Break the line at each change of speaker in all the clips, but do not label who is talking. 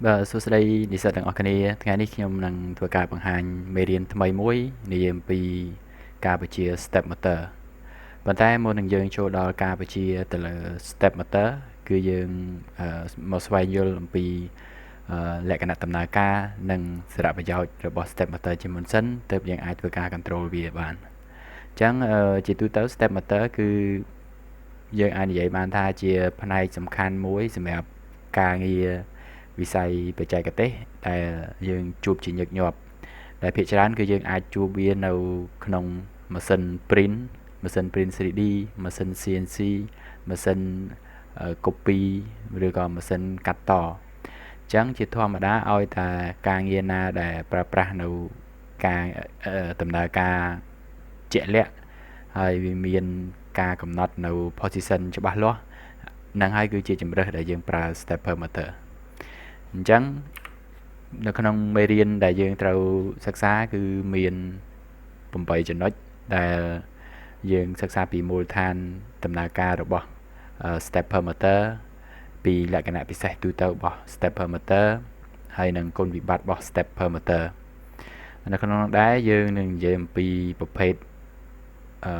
បាទសួស្តីនិស្សិតទាំងអស់គ្នាថ្ងៃនេះខ្ញុំនឹងធ្វើការបង្ហាញមេរៀនថ្មីមួយនិយាយអំពីការបញ្ជា step motor ប៉ុន្តែមុននឹងយើងចូលដល់ការបញ្ជាទៅលើ step motor គឺយើងមកស្វែងយល់អំពីលក្ខណៈដំណើរការនិងសារៈប្រយោជន៍របស់ step motor ជាមុនសិនទើបយើងអាចធ្វើការ control វាបានអញ្ចឹងជាទូទៅ step motor គឺយើងអាចនិយាយបានថាជាផ្នែកសំខាន់មួយសម្រាប់ការងារវិស័យបច្ចេកទេសដែលយើងជួបជាញឹកញាប់ដែលភាគច្រើនគឺយើងអាចជួបវានៅក្នុងម៉ាស៊ីន print ម៉ាស៊ីន print 3D ម៉ាស៊ីន CNC ម៉ាស៊ីន copy ឬក៏ម៉ាស៊ីនកាត់តអញ្ចឹងជាធម្មតាឲ្យតែការងារណាដែលប្រើប្រាស់នៅការដំណើរការជាក់លាក់ហើយវាមានការកំណត់នៅ position ច្បាស់លាស់នឹងហើយគឺជាជំរើសដែលយើងប្រើ stepper motor អញ្ចឹងនៅក្នុងមេរៀនដែលយើងត្រូវសិក្សាគឺមាន8ចំណុចដែលយើងសិក្សាពីមូលដ្ឋានដំណើរការរបស់ stepper motor ពីលក្ខណៈពិសេសទូទៅរបស់ stepper motor ហើយនិងគុណវិបត្តិរបស់ stepper motor នៅក្នុងនោះដែរយើងនឹងនិយាយអំពីប្រភេទអឺ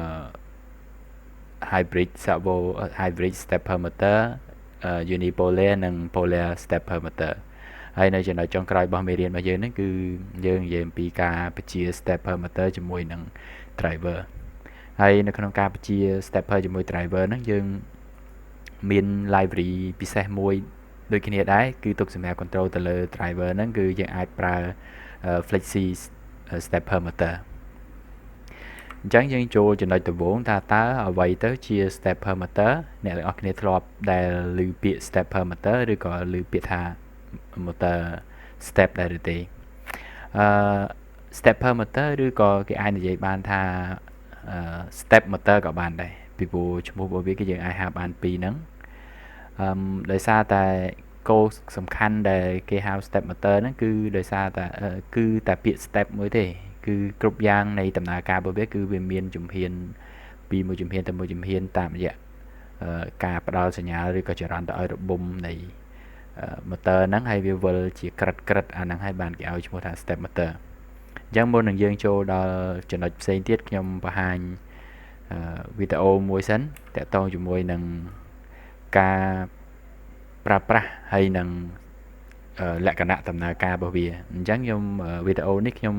hybrid servo hybrid stepper motor unipolar និង polar stepper motor ហើយនៅចំណុចចុងក្រោយរបស់មេរៀនរបស់យើងហ្នឹងគឺយើងនិយាយអំពីការបញ្ជា stepper motor ជាមួយនឹង driver ហើយនៅក្នុងការបញ្ជា stepper ជាមួយ driver ហ្នឹងយើងមាន library ពិសេសមួយដូចគ្នាដែរគឺទុកសម្រាប់ control ទៅលើ driver ហ្នឹងគឺយើងអាចប្រើ Flexi stepper motor អញ្ចឹងយើងចូលចំណុចដំបូងថាតើអ្វីទៅជា stepper motor អ្នកទាំងអស់គ្នាធ្លាប់ដែលឮពាក្យ stepper motor ឬក៏ឮពាក្យថា motor step ដែរឬទេអឺ stepper motor ឬក៏គេអាចនិយាយបានថា step motor ក៏បានដែរពីព្រោះឈ្មោះរបស់វាគឺយើងអាចហៅបានពីរហ្នឹងអឺដោយសារតែគោលសំខាន់ដែលគេហៅ step motor ហ្នឹងគឺដោយសារតែគឺតែពាក្យ step មួយទេគឺគ្រប់យ៉ាងនៃដំណើរការរបស់វាគឺវាមានជំហានពីមួយជំហានទៅមួយជំហានតាមរយៈការផ្ដល់សញ្ញាឬក៏ចរន្តទៅឲ្យរបុំនៃ motor ហ្នឹងហើយវាវិលជាក្រិតក្រិតអាហ្នឹងហើយបានគេឲ្យឈ្មោះថា step motor អញ្ចឹងមុននឹងយើងចូលដល់ចំណុចផ្សេងទៀតខ្ញុំបង្ហាញវីដេអូមួយសិនតាក់ទងជាមួយនឹងការប្រើប្រាស់ហើយនឹងលក្ខណៈដំណើរការរបស់វាអញ្ចឹងខ្ញុំវីដេអូនេះខ្ញុំ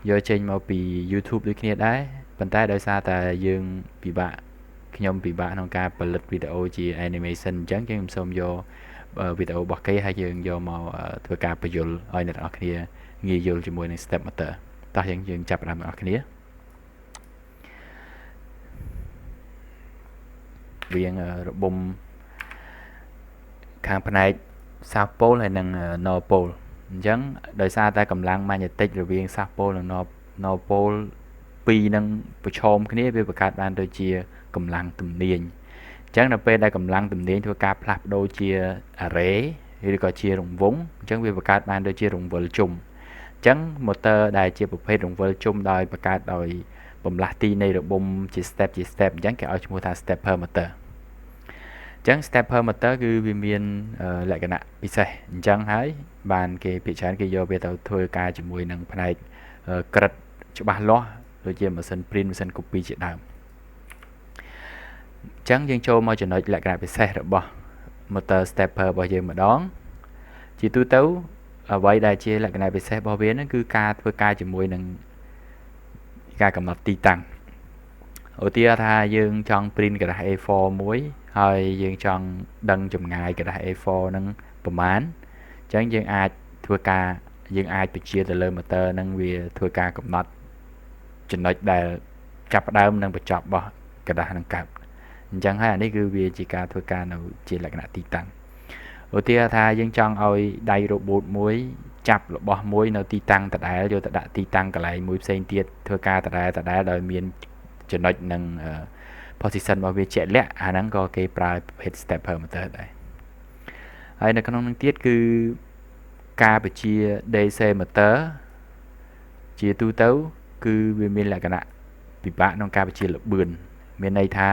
យកចេញមកពី YouTube ដូចគ្នាដែរប៉ុន្តែដោយសារតែយើងពិបាកខ្ញុំពិបាកក្នុងការផលិតវីដេអូជា animation អញ្ចឹងខ្ញុំសូមយកវីដេអូរបស់គេហើយយើងយកមកធ្វើការពន្យល់ឲ្យអ្នកទាំងអស់គ្នាងាយយល់ជាមួយនឹង step motor តោះយើងចាប់ផ្ដើមទាំងអស់គ្នាវាងរបុំខាងផ្នែក South Pole ហើយនិង North Pole អញ្ចឹងដោយសារតែកម្លាំង magnetic រវាង South Pole និង North Pole ពីរនឹងប្រឈមគ្នាវាបង្កើតបានដូចជាកម្លាំងទំនាញអញ្ចឹងដល់ពេលដែលកម្លាំងទំនាញធ្វើការផ្លាស់ប្ដូរជា array ឬក៏ជារង្វង់អញ្ចឹងវាបង្កើតបានដូចជារង្វិលជុំអញ្ចឹង motor ដែលជាប្រភេទរង្វិលជុំដោយបង្កើតដោយបំលាស់ទីនៃរបុំជា step ជា step អញ្ចឹងគេឲ្យឈ្មោះថា stepper motor អញ្ចឹង stepper motor គឺវាមានលក្ខណៈពិសេសអញ្ចឹងហើយបានគេភាគច្រើនគេយកវាទៅធ្វើការជាមួយនឹងផ្នែកក្រិតច្បាស់លាស់ដូចជាម៉ាស៊ីន print ម៉ាស៊ីន copy ជាដើមអញ្ចឹងយើងចូលមកចំណុចលក្ខណៈពិសេសរបស់ motor stepper របស់យើងម្ដងជាទូទៅអ្វីដែលជាលក្ខណៈពិសេសរបស់វាហ្នឹងគឺការធ្វើការជាមួយនឹងការកំណត់ទីតាំងឧទាហរណ៍ថាយើងចង់ print ក្រដាស A4 មួយហើយយើងចង់ដឹងចម្ងាយក្រដាស A4 ហ្នឹងប្រមាណអញ្ចឹងយើងអាចធ្វើការយើងអាចបញ្ជាទៅលើ motor ហ្នឹងវាធ្វើការកំណត់ចំណុចដែលចាប់ផ្ដើមនិងបញ្ចប់របស់ក្រដាសហ្នឹងកើតអញ្ចឹងហើយអានេះគឺវាជាការធ្វើការនៅជាលក្ខណៈទីតាំងឧទាហរណ៍ថាយើងចង់ឲ្យដៃ robot មួយចាប់របស់មួយនៅទីតាំងដដែលយកទៅដាក់ទីតាំងកន្លែងមួយផ្សេងទៀតធ្វើការដដែលដដែលដោយមានចំណុចនិង position របស់វាជាក់លាក់អាហ្នឹងក៏គេប្រើប្រភេទ stepper motor ដែរហើយនៅក្នុងនឹងទៀតគឺការបញ្ជា DC motor ជាទូទៅគឺវាមានលក្ខណៈពិបាកក្នុងការបញ្ជាល្បឿនមានន័យថា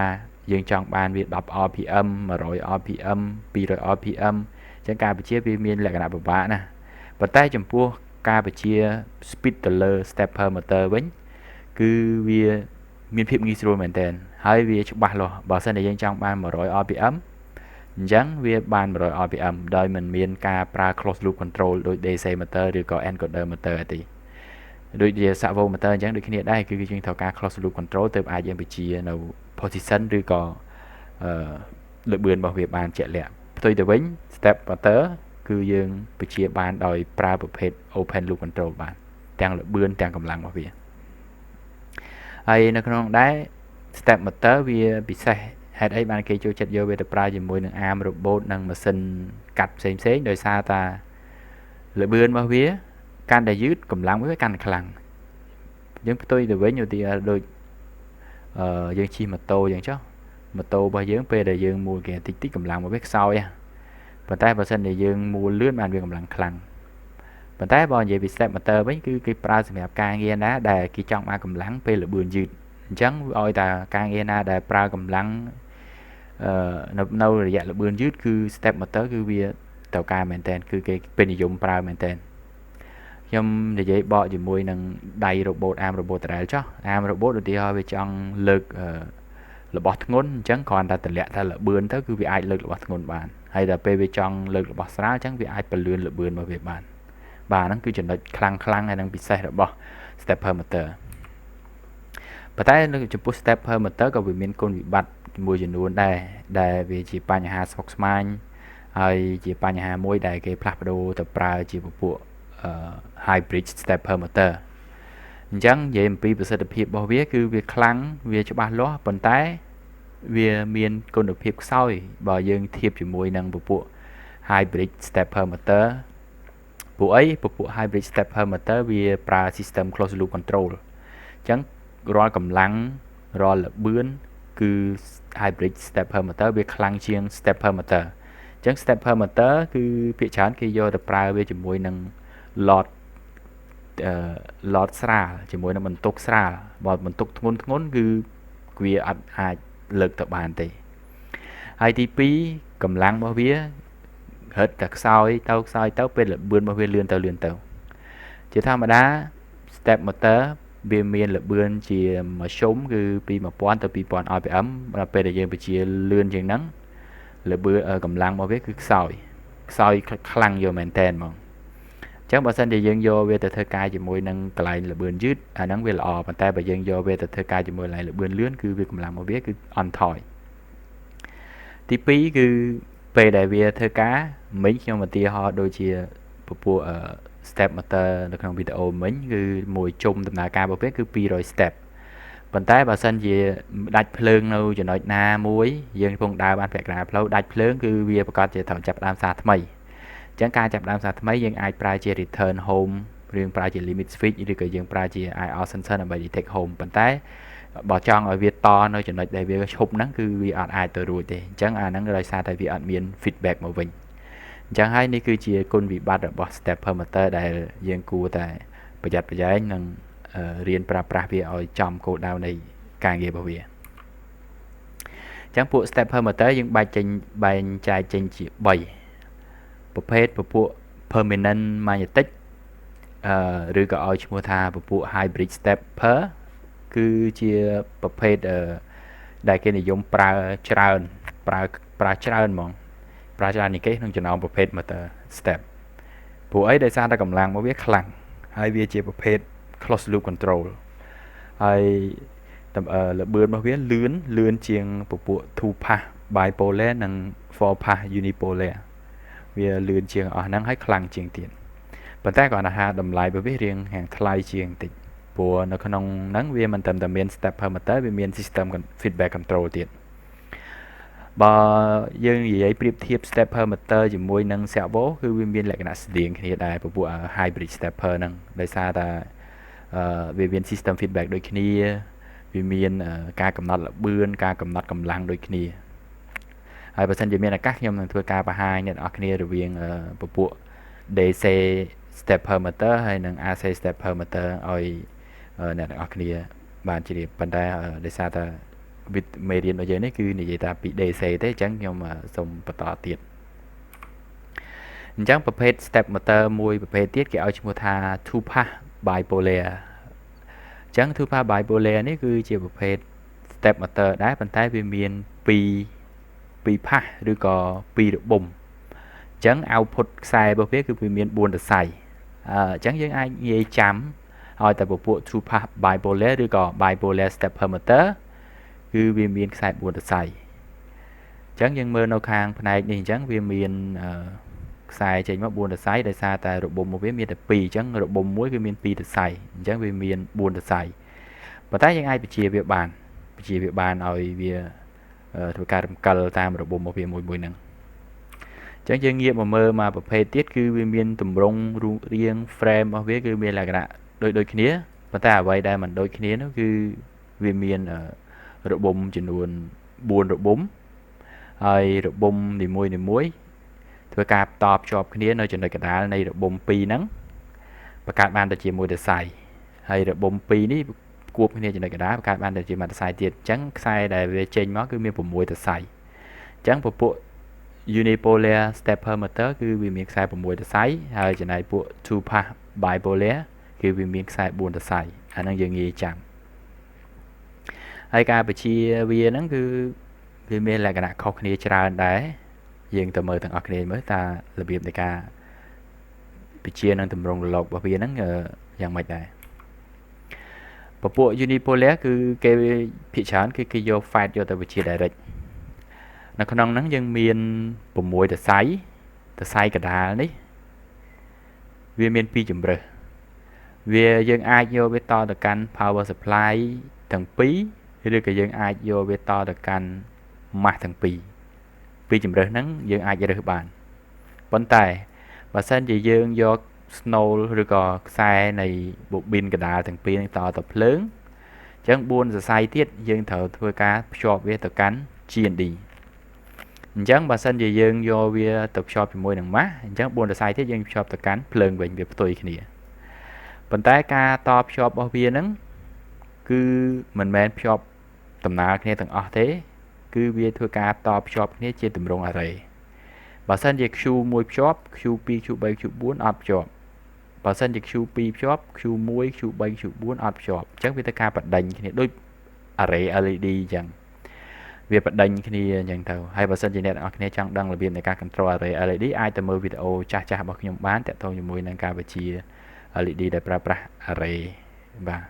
យើងចង់បានវា10 RPM 100 RPM 200 RPM អញ្ ចឹងការបញ្ជាវាមានលក្ខណៈពិបាកណាស់ប៉ុន្តែចំពោះការបញ្ជា speed ទៅលើ stepper motor វិញគឺវាមានភាពងាយស្រួលមែនទែនហើយវាច្បាស់លាស់បើសិនជាយើងចង់បាន100 RPM អញ្ចឹងវាបាន100 RPM ដោយមិនមានការប្រើ closed loop control ដូច DC motor ឬក៏ encoder motor ទេដូចជា servo motor អញ្ចឹងដូចគ្នាដែរគឺយើងត្រូវការ closed loop control ទើបអាចយើងបញ្ជានៅ position ឬក៏អឺល្បឿនរបស់វាបានជាក់លាក់ផ្ទុយទៅវិញ step motor គឺយើងបញ្ជាបានដោយប្រើប្រភេទ open loop control បានទាំងល្បឿនទាំងកម្លាំងរបស់វាហើយនៅក្នុងដែរ step motor វាពិសេសហេតុអីបានគេចូលចិត្តយកវាទៅប្រើជាមួយនឹង arm robot និងម៉ាស៊ីនកាត់ផ្សេងផ្សេងដោយសារតាល្បឿនរបស់វាកាន់តែយឺតកម្លាំងវាកាន់តែខ្លាំងយើងផ្ទុយទៅវិញឧទាហរណ៍ដូចអឺយើងជិះម៉ូតូយ៉ាងចុះម៉ូតូរបស់យើងពេលដែលយើងមួលគេតិចតិចកម្លាំងរបស់វាខ្សោយប៉ុន្តែបើសិនជាយើងមួលលឿនបានវាកម្លាំងខ្លាំងប៉ុន្តែបើនិយាយពី step motor វិញគឺគេប្រើសម្រាប់ការងារណាដែលគេចង់បានកម្លាំងពេលល្បឿនយឺតអញ្ចឹងឲ្យតែការងារណាដែលប្រើកម្លាំងអឺនៅរយៈល្បឿនយឺតគឺ step motor គឺវាត្រូវការមែនតើគឺគេពេញនិយមប្រើមែនតើខ្ញុំនិយាយបកជាមួយនឹងដៃ robot arm robot ដដែលចុះ arm robot ឧទាហរណ៍វាចង់លើករបស់ធ្ងន់អញ្ចឹងគ្រាន់តែតម្លាក់ថាល្បឿនទៅគឺវាអាចលើករបស់ធ្ងន់បានហើយដល់ពេលវាចង់លើករបស់ស្រាលអញ្ចឹងវាអាចពន្លឿនល្បឿនរបស់វាបានបាទហ្នឹងគឺចំណុចខ្លាំងខ្លាំងហើយនឹងពិសេសរបស់ stepper motor ប៉ុន្តែនៅចំពោះ stepper motor ក៏វាមានគុណវិបត្តិមួយចំនួនដែរដែលវាជាបញ្ហាស្មុគស្មាញហើយជាបញ្ហាមួយដែលគេផ្លាស់ប្ដូរទៅប្រើជាពពួក hybrid stepper motor អញ្ចឹងនិយាយអំពីប្រសិទ្ធភាពរបស់វាគឺវាខ្លាំងវាច្បាស់លាស់ប៉ុន្តែវាមានគុណភាពខ្សោយបើយើងធៀបជាមួយនឹងពពួក hybrid stepper motor ពួកអីពពួក hybrid stepper motor វាប្រើ system closed loop control អញ្ចឹងរាល់កម្លាំងរាល់ល្បឿនគឺ hybrid stepper motor វាខ្លាំងជាង stepper motor អញ្ចឹង stepper motor គឺភាគច្រើនគេយកទៅប្រើវាជាមួយនឹង load អឺ load ស្រាលជាមួយនឹងបន្ទុកស្រាលបើបន្ទុកធ្ងន់ធ្ងន់គឺវាអត់អាចលើកទៅបានទេហើយទី2កម្លាំងរបស់វារឹតតែខ្សោយទៅខ្សោយទៅពេលល្បឿនរបស់វាលឿនទៅលឿនទៅជាធម្មតា step motor វាមានល្បឿនជាមធ្យមគឺពី1000ទៅ2000 rpm ដល់ពេលដែលយើងបញ្ជាលឿនជាងហ្នឹងល្បឿនកម្លាំងរបស់វាគឺខ្សោយខ្សោយខ្លាំងយកមែនតែនហ្មងអញ្ចឹងបើសិនជាយើងយកវាទៅធ្វើការជាមួយនឹងកន្លែងល្បឿនយឺតអាហ្នឹងវាល្អប៉ុន្តែបើយើងយកវាទៅធ្វើការជាមួយកន្លែងល្បឿនលឿនគឺវាកម្លាំងរបស់វាគឺអន់ថយទី2គឺពេលដែលវាធ្វើការមិញខ្ញុំឧទាហរណ៍ដូចជាពពួក step motor នៅក្នុងវីដេអូមិញគឺមួយជុំដំណើរការរបស់វាគឺ200 step ប៉ុន្តែបើសិនជាដាច់ភ្លើងនៅចំណុចណាមួយយើងកំពុងដើរបានពាក់កណ្ដាលផ្លូវដាច់ភ្លើងគឺវាប្រកាសជាត្រូវចាប់ផ្ដើមសារថ្មីអញ្ចឹងការចាប់ផ្ដើមសារថ្មីយើងអាចប្រើជា return home ឬប្រើជា limit switch ឬក៏យើងប្រើជា IR sensor ដើម្បី detect home ប៉ុន្តែបើចង់ឲ្យវាតនៅចំណុចដែលវាឈប់ហ្នឹងគឺវាអត់អាចទៅរួចទេអញ្ចឹងអាហ្នឹងដោយសារតែវាអត់មាន feedback មកវិញអញ្ចឹងហើយនេះគឺជាគុណវិបត្តិរបស់ stepper motor ដែលយើងគួរតែប្រយ័ត្នប្រយែងនិងរៀនប្រើប្រាស់វាឲ្យចំគោលដៅនៃការងាររបស់វាអញ្ចឹងពួក stepper motor យើងបែកចេញបែងចែកចេញជា3ប្រភេទពពួក permanent magnetic អឺឬក៏ឲ្យឈ្មោះថាពពួក hybrid stepper គឺជាប្រភេទដែលគេនិយមប្រើច្រើនប្រើប្រើច្រើនហ្មងប្រើច្រើននេះគេក្នុងចំណោមប្រភេទ motor step ព្រោះអីដោយសារតែកម្លាំងរបស់វាខ្លាំងហើយវាជាប្រភេទ closed loop control ហើយល្បឿនរបស់វាលឿនលឿនជាងពពួក two pass bipolar និង four pass unipolar វាលឿនជាងអស់ហ្នឹងហើយខ្លាំងជាងទៀតប៉ុន្តែគ្រាន់តែថាតម្លៃរបស់វារៀងហាងថ្លៃជាងបន្តិចព្រោះនៅក្នុងហ្នឹងវាមិនត្រឹមតែមាន stepper motor វាមាន system feedback control ទៀតបើយើងនិយាយប្រៀបធៀប stepper motor ជាមួយនឹង servo គឺវាមានលក្ខណៈស្តៀងគ្នាដែរពពួក hybrid stepper ហ្នឹងដោយសារតែវាមាន system feedback ដូចគ្នាវាមានការកំណត់ល្បឿនការកំណត់កម្លាំងដូចគ្នាហើយបើសិនជាមានឱកាសខ្ញុំនឹងធ្វើការបង្ហាញអ្នកនរគ្នារវាងពពួក DC stepper motor ហើយនិង AC stepper motor ឲ្យអ្នកទាំងអស់គ្នាបានជ្រាបប៉ុន្តែដោយសារតែវិមេរៀនរបស់យើងនេះគឺនិយាយតែពី DC ទេអញ្ចឹងខ្ញុំសូមបន្តទៀត អញ្ចឹងប្រភេទ step motor មួយប្រភេទទៀតគេឲ្យឈ្មោះថា two pass bipolar។ អញ្ចឹង two pass bipolar នេះគឺជាប្រភេទ step motor ដែរប៉ុន្តែវាមាន2 pass ឬក៏2របុំ។អញ្ចឹង output ខ្សែរបស់វាគឺវាមាន4សរសៃ។អញ្ចឹងយើងអាចងាយចាំឲ្យតែពពួក two pass bipolar ឬក៏ bipolar stepper motor គឺវាមានខ្សែ4សរសៃ។អញ្ចឹងយើងមើលនៅខាងផ្នែកនេះអញ្ចឹងវាមានខ្សែចេញមក4សរសៃដោយសារតែរបុំរបស់វាមានតែ2អញ្ចឹងរបុំមួយគឺមាន2សរសៃអញ្ចឹងវាមាន4សរសៃប៉ុន្តែយើងអាចបញ្ជាវាបានបញ្ជាវាបានឲ្យវាធ្វើការរំកិលតាមរបុំរបស់វាមួយមួយហ្នឹងអញ្ចឹងយើងងាកមកមើលមកប្រភេទទៀតគឺវាមានទម្រង់រូបរាង frame របស់វាគឺមានលក្ខណៈដូចដូចគ្នាប៉ុន្តែអ្វីដែលមិនដូចគ្នានោះគឺវាមានរបុំចំនួន4របុំហើយរបុំនីមួយនីមួយធ្វើការតភ្ជាប់គ្នានៅចំណុចកណ្ដាលនៃរបុំ2ហ្នឹងបង្កើតបានទៅជាមួយសរសៃហើយរបុំ2នេះគួបគ្នាចំណុចកណ្ដាលបង្កើតបានទៅជាមួយសរសៃទៀតអញ្ចឹងខ្សែដែលវាចេញមកគឺមាន6សរសៃអញ្ចឹងពពួក unipolar stepper motor គឺវាមានខ្សែ6សរសៃហើយចំណែកពួក two pass bipolar គឺវាមានខ្សែ4សរសៃអាហ្នឹងយើងងាយចាំហើយការបញ្ជាវាហ្នឹងគឺវាមានលក្ខណៈខុសគ្នាច្រើនដែរយើងទៅមើលទាំងអស់គ្នាមើលតើរបៀបនៃការបញ្ជានិងទម្រង់រលករបស់វាហ្នឹងយ៉ាងម៉េចដែរពពួក unipolar គឺគេភាគច្រើនគឺគេយក FET យកទៅបញ្ជា direct។ នៅក្នុងហ្នឹងយើងមាន6សរសៃសរសៃកដាលនេះវាមានពីរជម្រើសវាយើងអាចយកវាតទៅកាន់ power supply ទាំងពីរឬក៏យើងអាចយកវាតទៅកាន់ mass ទាំងពីរពីរជម្រើសហ្នឹងយើងអាចរើសបានប៉ុន្តែបើសិនជាយើងយក ស្នូល ឬក៏ខ្សែនៃបូប៊ីនកដាលទាំងពីរនឹងតទៅភ្លើងអញ្ចឹង4សរសៃទៀតយើងត្រូវធ្វើការភ្ជាប់វាទៅកាន់ GND។ អញ្ចឹងបើសិនជាយើងយកវាទៅភ្ជាប់ជាមួយនឹងម៉ាស់អញ្ចឹង4សរសៃទៀតយើងភ្ជាប់ទៅកាន់ភ្លើងវិញវាផ្ទុយគ្នាប៉ុន្តែការតភ្ជាប់របស់វាហ្នឹងគឺមិនមែនភ្ជាប់ដំណើរគ្នាទាំងអស់ទេ គឺវាធ្វើការតភ្ជាប់គ្នាជាទម្រង់ array។ បើសិនជា Q1 ភ្ជាប់ Q2 Q3 Q4 អត់ភ្ជាប់បើសិនជា Q2 ភ្ជាប់ Q1 Q3 Q4 អត់ភ្ជាប់អញ្ចឹងវាធ្វើការបដិញគ្នាដូច array LED អញ្ចឹងវាបដិញគ្នាអញ្ចឹងទៅហើយបើសិនជាអ្នកទាំងអស់គ្នាចង់ដឹងរបៀបនៃការ control array LED អាចទៅមើលវីដេអូចាស់ចាស់របស់ខ្ញុំបានតាក់ទងជាមួយនឹងការបញ្ជា LED ដែលប្រើប្រាស់ array បាទ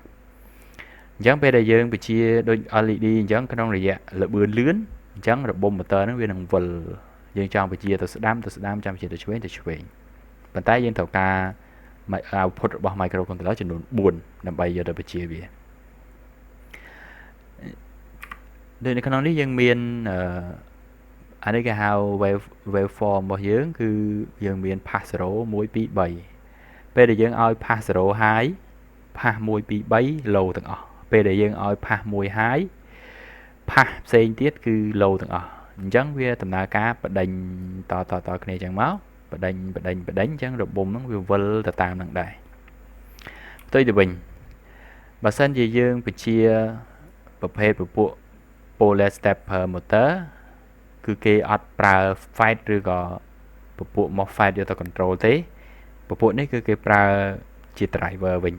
អញ្ចឹងពេលដែលយើងបញ្ជាដូច LED អញ្ចឹងក្នុងរយៈល្បឿនលឿនអញ្ចឹងរបុំ motor ហ្នឹងវានឹងវិលយើងចង់បញ្ជាទៅស្ដាំទៅស្ដាំចាំបញ្ជាទៅឆ្វេងទៅឆ្វេងប៉ុន្តែយើងត្រូវការ output របស់ microcontroller ចំនួន4ដើម្បីយកទៅបញ្ជាវា។ដូចនៅក្នុងនេះយើងមានអានេះគេហៅ waveform របស់យើងគឺយើងមាន pass 0 1 2 3ពេលដែលយើងឲ្យ pass 0 high pass 1 2 3 low ទាំងអស់ពេលដែលយើងឲ្យ pass 1 high pass ផ្សេងទៀតគឺ low ទាំងអស់អញ្ចឹងវាដំណើរការបដិញតតតគ្នាអញ្ចឹងមកបដិញបដិញបដិញអញ្ចឹងរបុំហ្នឹងវាវិលទៅតាមនឹងដែរផ្ទុយទៅវិញបើសិនជាយើងបញ្ជាប្រភេទពពួក polar stepper motor គឺគេអត់ប្រើ FET ឬក៏ពពួក MOSFET យកទៅ control ទេពពួកនេះគឺគេប្រើជា driver វិញ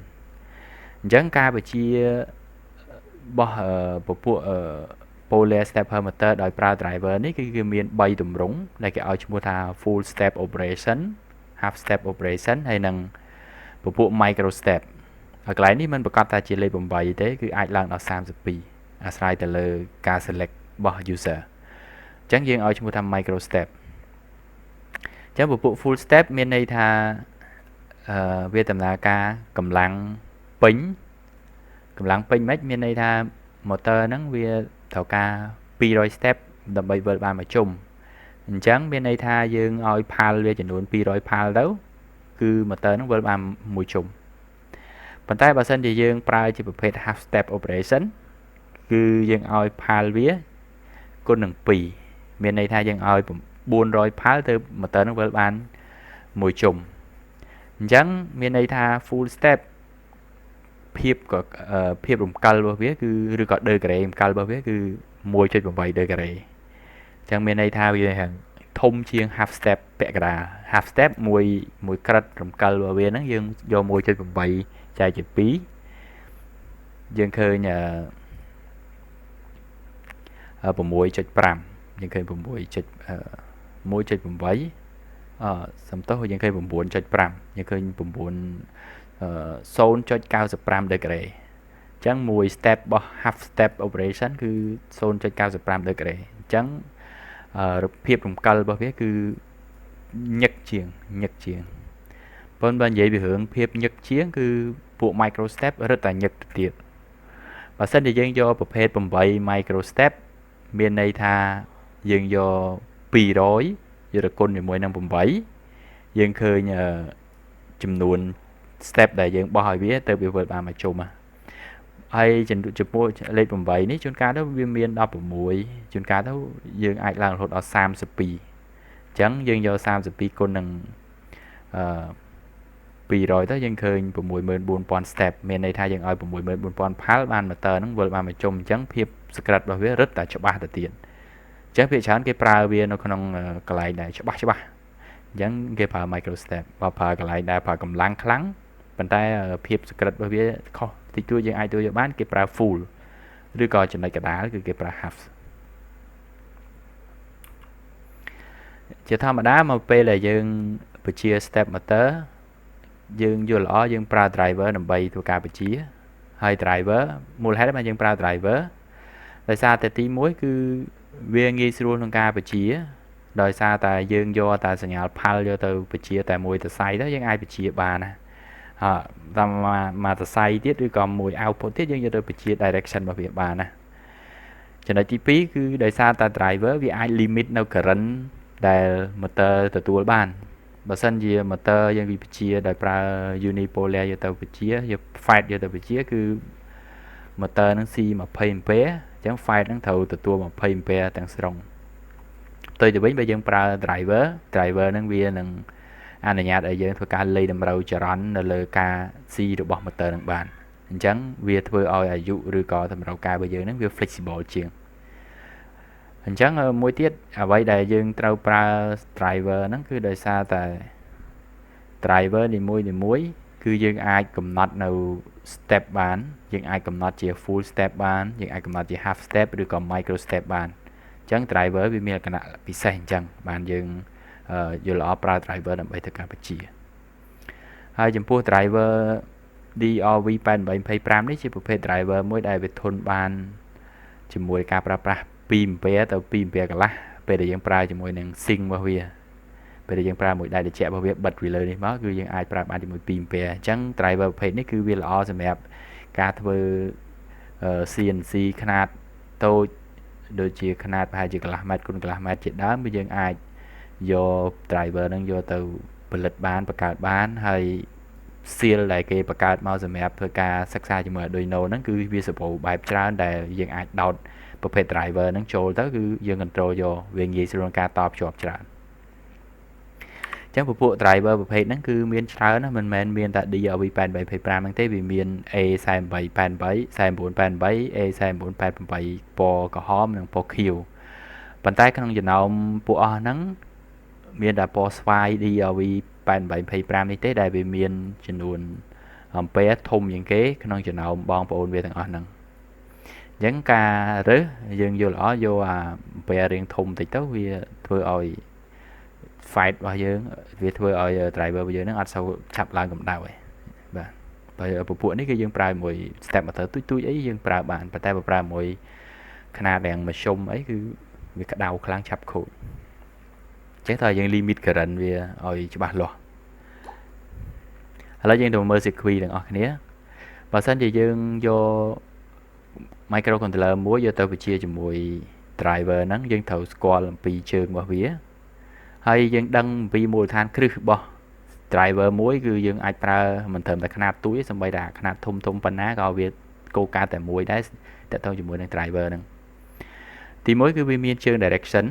អញ្ចឹងការបញ្ជារបស់ពពួក polar stepper motor ដោយប្រើ driver នេះគឺគេមាន3ទម្រង់ដែលគេឲ្យឈ្មោះថា full step operation, half step operation ហើយនិងពពួក micro step។ ហើយកន្លែងនេះមិនប្រកាសថាជាលេខ8ទេគឺអាចឡើងដល់32អាស្រ័យទៅលើការ select របស់ user។ អញ្ចឹងយើងឲ្យឈ្មោះថា micro step។ អញ្ចឹងពពួក full step មានន័យថាអឺវាដំណើរការកម្លាំងពេញកម្លាំងពេញមិនមានន័យថា motor ហ្នឹងវាត្រូវការ200 step ដើម្បីវិលបានមួយជុំអញ្ចឹងមានន័យថាយើងឲ្យ pulse វាចំនួន200 pulse ទៅគឺ motor ហ្នឹងវិលបានមួយជុំប៉ុន្តែបើសិនជាយើងប្រើជាប្រភេទ half step operation គឺយើងឲ្យ pulse វាគុណនឹង2មានន័យថាយើងឲ្យ400 pulse ទៅ motor ហ្នឹងវិលបានមួយជុំអញ្ចឹងមានន័យថា full step ភាពក៏ភាពរំកិលរបស់វាគឺឬក៏ដឺការ៉េរំកិលរបស់វាគឺ1.8ដឺការ៉េអញ្ចឹងមានន័យថាវា ធំជាង half step ពាក់កណ្ដាល half step មួយមួយក្រិតរំកិលរបស់វាហ្នឹងយើងយក1.8ចែកជា2យើងឃើញ6.5យើងឃើញ6.1.8អឺសំទោសយើងឃើញ9.5យើងឃើញ9 0.95 degree អញ្ចឹងមួយ step របស់ half step operation គឺ0.95 degree អញ្ចឹងភាពរំកិលរបស់វាគឺញឹកជាងញឹកជាងប៉ុន្តែបើនិយាយពីរឿងភាពញឹកជាងគឺពួក micro step រឹតតែញឹកទៅទៀតបើសិនជាយើងយកប្រភេទ8 micro step មានន័យថាយើងយក200យកទៅគុណជាមួយនឹង8យើងឃើញចំនួន step ដែលយើងបោះឲ្យវាទៅវាវិលបានមួយជុំហើយចំពោះលេខ8នេះជួនកាលទៅវាមាន16ជួនកាលទៅយើងអាចឡើងរហូតដល់32អញ្ចឹងយើងយក32គុណនឹងអឺ200ទៅយើងឃើញ64000 step មានន័យថាយើងឲ្យ64000ផាល់បាន motor ហ្នឹងវិលបានមួយជុំអញ្ចឹងភាពសក្រិតរបស់វារឹតតែច្បាស់ទៅទៀតអញ្ចឹងភាគច្រើនគេប្រើវានៅក្នុងកន្លែងដែលច្បាស់ច្បាស់អញ្ចឹងគេប្រើ micro step បើប្រើកន្លែងដែលប្រើកម្លាំងខ្លាំងប៉ុន្តែភាពសក្រិតរបស់វាខុសតិចតួចយើងអាចទទួលយកបានគេប្រើ full ឬក៏ចំណុចកណ្ដាលគឺគេប្រើ half ជាធម្មតាមកពេលដែលយើងបញ្ជា step motor យើងយល់ល្អយើងប្រើ driver ដើម្បីធ្វើការបញ្ជាហើយ driver មូលហេតុបានយើងប្រើ driver ដោយសារតែទី1គឺវាងាយស្រួលក្នុងការបញ្ជាដោយសារតែយើងយកតែសញ្ញាផាល់យកទៅបញ្ជាតែមួយសរសៃទៅយើងអាចបញ្ជាបានណាអើតាមមួយសរសៃទៀតឬក៏មួយ output ទៀតយើងយកទៅបញ្ជា direction របស់វាបានណាចំណុចទី2គឺដោយសារតែ driver វាអាច limit នៅ current ដែល motor ទទួលបានបើសិនជា motor យើងវាបញ្ជាដោយប្រើ unipolar យកទៅបញ្ជាយក FET យកទៅបញ្ជាគឺ motor ហ្នឹងស៊ី20 ampere អញ្ចឹង FET ហ្នឹងត្រូវទទួល20 ampere ទាំងស្រុងផ្ទុយទៅវិញបើយើងប្រើ driver driver ហ្នឹងវានឹងអនុញ្ញាតឲ្យយើងធ្វើការលៃតម្រូវចរន្តនៅលើការស៊ីរបស់ motor ហ្នឹងបានអញ្ចឹងវាធ្វើឲ្យអាយុឬក៏តម្រូវការរបស់យើងហ្នឹងវា flexible ជាងអញ្ចឹងមួយទៀតអ្វីដែលយើងត្រូវប្រើ driver ហ្នឹងគឺដោយសារតែ driver នីមួយនីមួយគឺយើងអាចកំណត់នៅ step បានយើងអាចកំណត់ជា full step បានយើងអាចកំណត់ជា half step ឬក៏ micro step បានអញ្ចឹង driver វាមានលក្ខណៈពិសេសអញ្ចឹងបានយើងយល់ល្អប្រើ driver ដើម្បីធ្វើការបញ្ជាហើយចំពោះ driver DRV 8825នេះជាប្រភេទ driver មួយដែលវាធន់បានជាមួយការប្រើប្រាស់2 ampere ទៅ2 ampere កន្លះពេលដែលយើងប្រើជាមួយនឹង sync របស់វាពេលដែលយើងប្រើមួយដៃត្រជាក់របស់វាបិទវាលើនេះមកគឺយើងអាចប្រើបានជាមួយ2 ampere អញ្ចឹង driver ប្រភេទនេះគឺវាល្អសម្រាប់ការធ្វើ CNC ខ្នាតតូចដូចជាខ្នាតប្រហែលជាកន្លះម៉ែត្រគុណកន្លះម៉ែត្រជាដើមគឺយើងអាចយក driver ហ្នឹងយកទៅផលិតបានបង្កើតបានហើយ seal ដែលគេបង្កើតមកសម្រាប់ធ្វើការសិក្សាជាមួយ Arduino ហ្នឹងគឺវាសម្បូរបែបច្រើនដែលយើងអាចដោតប្រភេទ driver ហ្នឹងចូលទៅគឺយើង control យកវាងាយស្រួលក្នុងការតភ្ជាប់ច្រើនអញ្ចឹងពពួក driver ប្រភេទហ្នឹងគឺមានច្រើនណាស់មិនមែនមានតែ DRV 8825ហ្នឹងទេវាមាន A4888 4988 A4988 ពណ៌ក្រហមនិងពណ៌ខៀវប៉ុន្តែក្នុងចំណោមពួកអស់ហ្នឹងមានតែពណ៌ស្វាយ DRV 8825នេះទេដែលវាមានចំនួនអំពែធំជាងគេក្នុងចំណោមបងប្អូនវាទាំងអស់ហ្នឹងអញ្ចឹងការរើសយើងយល់ល្អយកអាអំពែរៀងធំតិចទៅវាធ្វើឲ្យ fight របស់យើងវាធ្វើឲ្យ driver របស់យើងហ្នឹងអត់សូវឆាប់ឡើងកម្ដៅទេបាទបើពពួកនេះគឺយើងប្រើមួយ step motor ទូចទូចអីយើងប្រើបានប៉ុន្តែបើប្រើមួយខ្នាតយ៉ាងមធ្យមអីគឺវាក្តៅខ្លាំងឆាប់ខូចអញ្ចឹងតើយើង limit current វាឲ្យច្បាស់លាស់ឥឡូវយើងទៅមើល circuit ទាំងអស់គ្នាបើសិនជាយើងយក microcontroller មួយយកទៅបញ្ជាជាមួយ driver ហ្នឹងយើងត្រូវស្គាល់អំពីជើងរបស់វាហើយយើងដឹងអំពីមូលដ្ឋានគ្រឹះរបស់ driver មួយគឺយើងអាចប្រើមិនត្រឹមតែខ្នាតទូចទេសូម្បីតែខ្នាតធំធំប៉ុណ្ណាក៏វាគោលការណ៍តែមួយដែរតទៅជាមួយនឹង driver ហ្នឹងទីមួយគឺវាមានជើង direction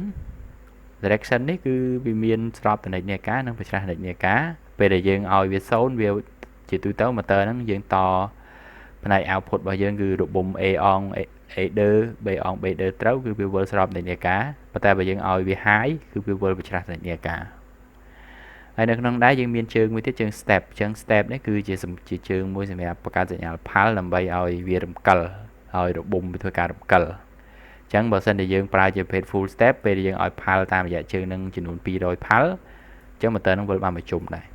direction នេះគឺវាមានស្របតនិកនាការនិងប្រច្រាស់និកនាការពេលដែលយើងឲ្យវា0វាជាទូទៅ motor ហ្នឹងយើងតផ្នែក output របស់យើងគឺរបុំ A អង A2 B អង B2 ត្រូវគឺវាវិលស្របនិន្នាការប៉ុន្តែបើយើងឲ្យវា high គឺវាវិលប្រច្រាស់និន្នាការហើយនៅក្នុងដែរយើងមានជើងមួយទៀតជើង step អញ្ចឹង step នេះគឺជាជាជើងមួយសម្រាប់បង្កើតសញ្ញា pulse ដើម្បីឲ្យវារំកិលឲ្យរបុំវាធ្វើការរំកិលអញ្ចឹងបើសិនជាយើងប្រើជាប្រភេទ full step ពេលយើងឲ្យ pulse តាមរយៈជើងនឹងចំនួន200 pulse អញ្ចឹង motor នឹងវិលបានមួយជុំដែរ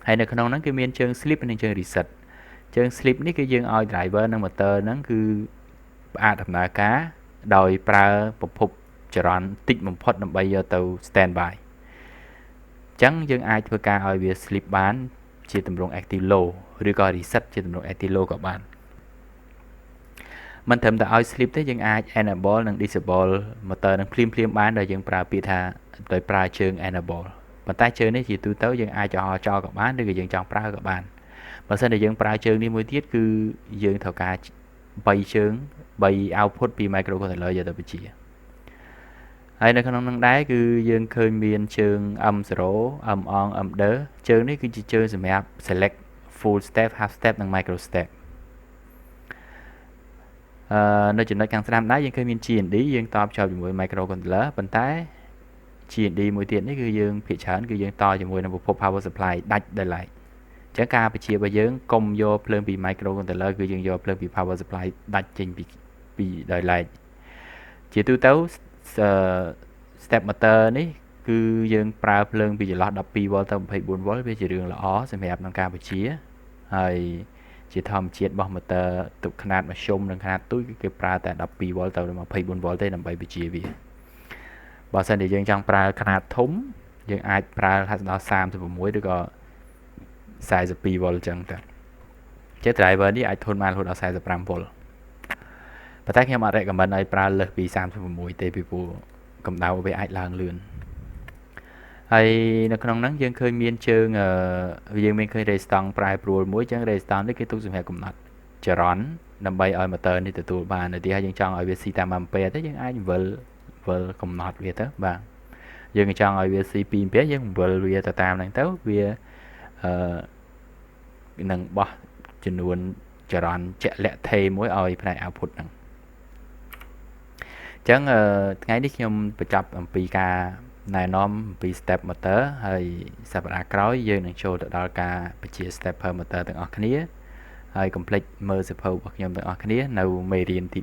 ហើយនៅក្នុងហ្នឹងគឺមានជើង sleep និងជើង reset ជើង sleep នេះគឺយើងឲ្យ driver និង motor ហ្នឹងគឺផ្អាកដំណើរការដោយប្រើប្រភពចរន្តតិចបំផុតដើម្បីយកទៅ stand by អញ្ចឹងយើងអាចធ្វើការឲ្យវា sleep បានជាទម្រង់ active low ឬក៏ reset ជាទម្រង់ active low ក៏បានមិនត្រឹមតែឲ្យ sleep ទេយើងអាច enable និង disable motor នឹងភ្លាមភ្លាមបានដោយយើងប្រើពាក្យថាដោយប្រើជើង enable ប៉ុន្តែជើងនេះជាទូទៅយើងអាចចោលចោលក៏បានឬក៏យើងចង់ប្រើក៏បានបើសិនជាយើងប្រើជើងនេះមួយទៀតគឺយើងត្រូវការ3ជើង3 output ពី microcontroller យកទៅបញ្ជាហើយនៅក្នុងនឹងដែរគឺយើងឃើញមានជើង M0 M អង M2 ជើងនេះគឺជាជើងសម្រាប់ select full step, half step និង micro step អឺនៅចំណុចខាងស្ដាំដែរយើងឃើញមាន GND យើងតភ្ជាប់ជាមួយ microcontroller ប៉ុន្តែ GND មួយទៀតនេះគឺយើងភាគច្រើនគឺយើងតជាមួយនឹងប្រភព power supply ដាច់ដោយឡែកអញ្ចឹងការបញ្ជារបស់យើងកុំយកភ្លើងពី microcontroller គឺយើងយកភ្លើងពី power supply ដាច់ចេញពីពីដោយឡែកជាទូទៅ step motor នេះគឺយើងប្រើភ្លើងពីចន្លោះ 12V ទៅ 24V វាជារឿងល្អសម្រាប់ក្នុងការបញ្ជាហើយជាធម្មជាតិរបស់ motor ទុកខ្នាតមធ្យមនិងខ្នាតទូចគឺគេប្រើតែ 12V ទៅ 24V ទេដើម្បីបញ្ជាវាបើសិនជាយើងចង់ប្រើខ្នាតធំយើងអាចប្រើដល់36ឬក៏ 42V អញ្ចឹងទៅចេះ driver នេះអាចធន់បានរហូតដល់ 45V ប៉ុន្តែខ្ញុំអត់ recommend ឲ្យប្រើលើសពី36ទេពីព្រោះកម្ដៅវាអាចឡើងលឿនហើយនៅក្នុងហ្នឹងយើងឃើញមានជើងយើងមានឃើញ resistance ប្រែប្រួលមួយចឹង resistance នេះគេទុកសម្រាប់កំណត់ចរន្តដើម្បីឲ្យ motor នេះទទួលបានឧទាហរណ៍យើងចង់ឲ្យវាស៊ីតាម1អាំពែទៅយើងអាចវិលវិលកំណត់វាទៅបាទយើងចង់ឲ្យវាស៊ី2អាំពែយើងវិលវាទៅតាមហ្នឹងទៅវាអឺនឹងបោះចំនួនចរន្តជាក់លាក់ថេមួយឲ្យផ្នែក output ហ្នឹងអញ្ចឹងថ្ងៃនេះខ្ញុំបញ្ចប់អំពីការណែនាំអំពី step motor ហើយសប្តាហ៍ក្រោយយើងនឹងចូលទៅដល់ការបញ្ជា stepper motor ទាំងអស់គ្នាហើយកុំភ្លេចមើលសៀវភៅរបស់ខ្ញុំទាំងអស់គ្នានៅមេរៀនទី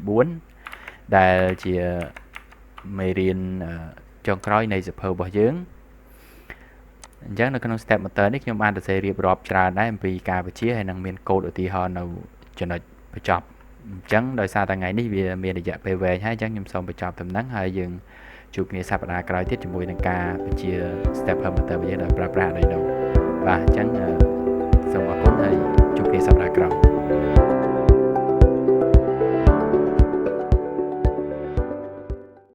4ដែលជាមេរៀនចុងក្រោយនៃសៀវភៅរបស់យើងអញ្ចឹងនៅក្នុង step motor នេះខ្ញុំបានសរសេររៀបរាប់ច្រើនដែរអំពីការបញ្ជាហើយនឹងមានកូដឧទាហរណ៍នៅចំណុចបញ្ចប់អញ្ចឹងដោយសារតែថ្ងៃនេះវាមានរយៈពេលវែងហើយអញ្ចឹងខ្ញុំសូមបញ្ចប់ត្រឹមហ្នឹងហើយយើងជួបគ្នាសប្តាហ៍ក្រោយទៀតជាមួយនឹងការបញ្ជា stepper motor របស់យើងដោយប្រើប្រាស់ Arduino បាទអញ្ចឹង